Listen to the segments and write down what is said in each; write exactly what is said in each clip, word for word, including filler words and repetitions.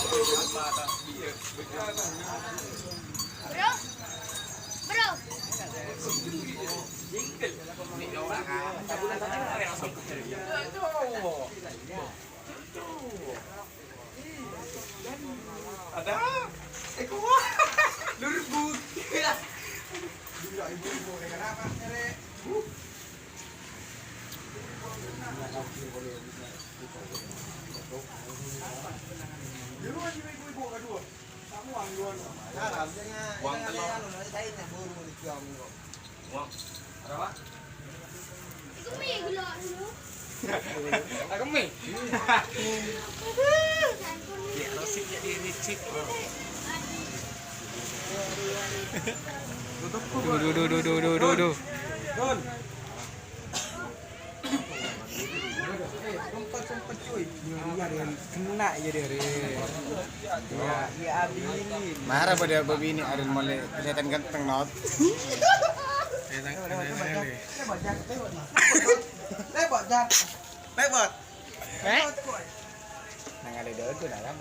Bro, bro. Ada. Eko. Lur buk. Gila, ibu-ibu, kenapa, Nek? Di rumah sih ibu-ibu kedua. Kamu ambil. Uang telur. Uang. Berapa? Aku mie. Ya, Rosik jadi ricik. Duh, duh, duh, duh, duh, duh, duh, duh. Don. Sempet, sempet, cuy. Iya, Ren. Kena ya dia, Ren. Ya, ya, abis ini. Marah pada babi ini, Ariel mulai kelihatan ganteng, Not. Kelihatan ganteng, Ren. Lewat, Jan. Lewat. Eh? Nang ada dodon, nah, kan,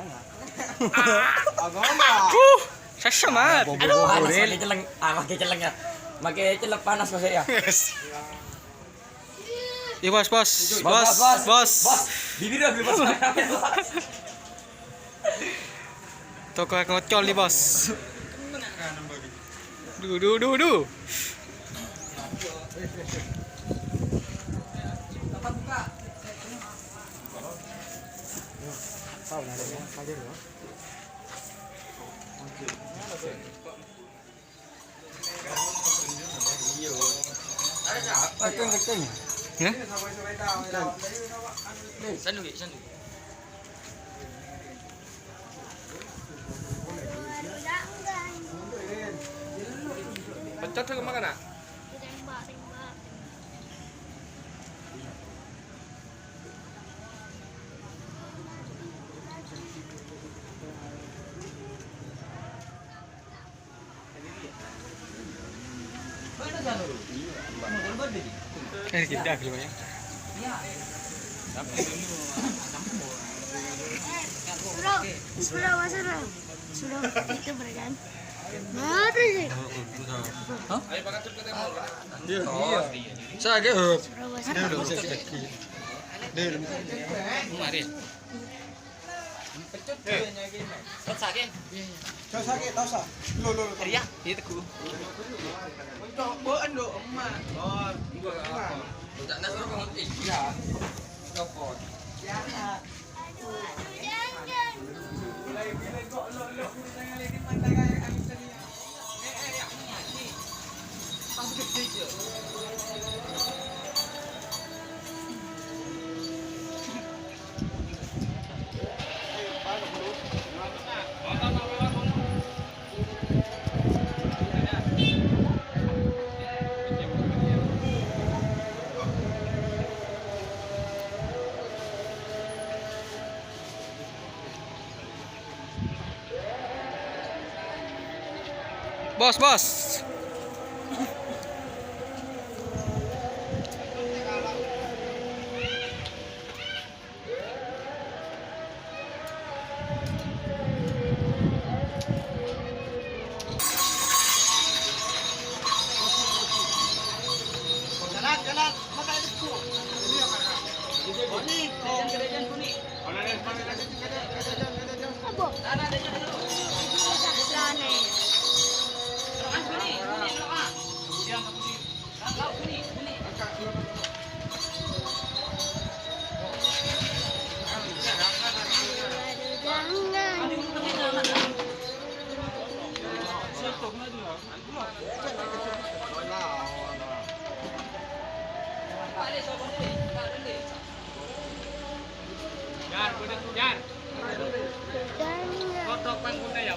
nah. Agama. Uh, sesem, Mat. Aduh, awas pakai celeng, ah, pakai celeng ya. Pakai celeng panas, Mas, ya. Yes. Iya, Bos, Bos. Bos, Bos, Bos. Bibir udah, Bos. Toko ngocol nih, Bos. Duh, duh, duh, duh. Kenceng, kenceng. Ya? Sandu, Ki, sandu. Pecat ke mana, Nak? Eh, kita dulu ya. Sudah, sudah, sudah. Sudah, itu berikan. Mari. Hah? Iya, iya. Saya ke, eh, Sudah, sudah. Dia udah. Kemarin. Pecut dia nyakit. Pecut sakit. Cok sakit, tau sa? Lo, lo, lo. Iya, iya, teguh. Cok, bukan lo, emak. Oh, enggak apa. Udah nas lo bangun. Iya. Copot. Ya. Mulai bilang kok lo, lo, lo, lo, lo, lo, lo, lo, lo, lo, lo, Bos, bos. Jalan, jalan. Jar, bener, Jar. Kotok panggungnya ya.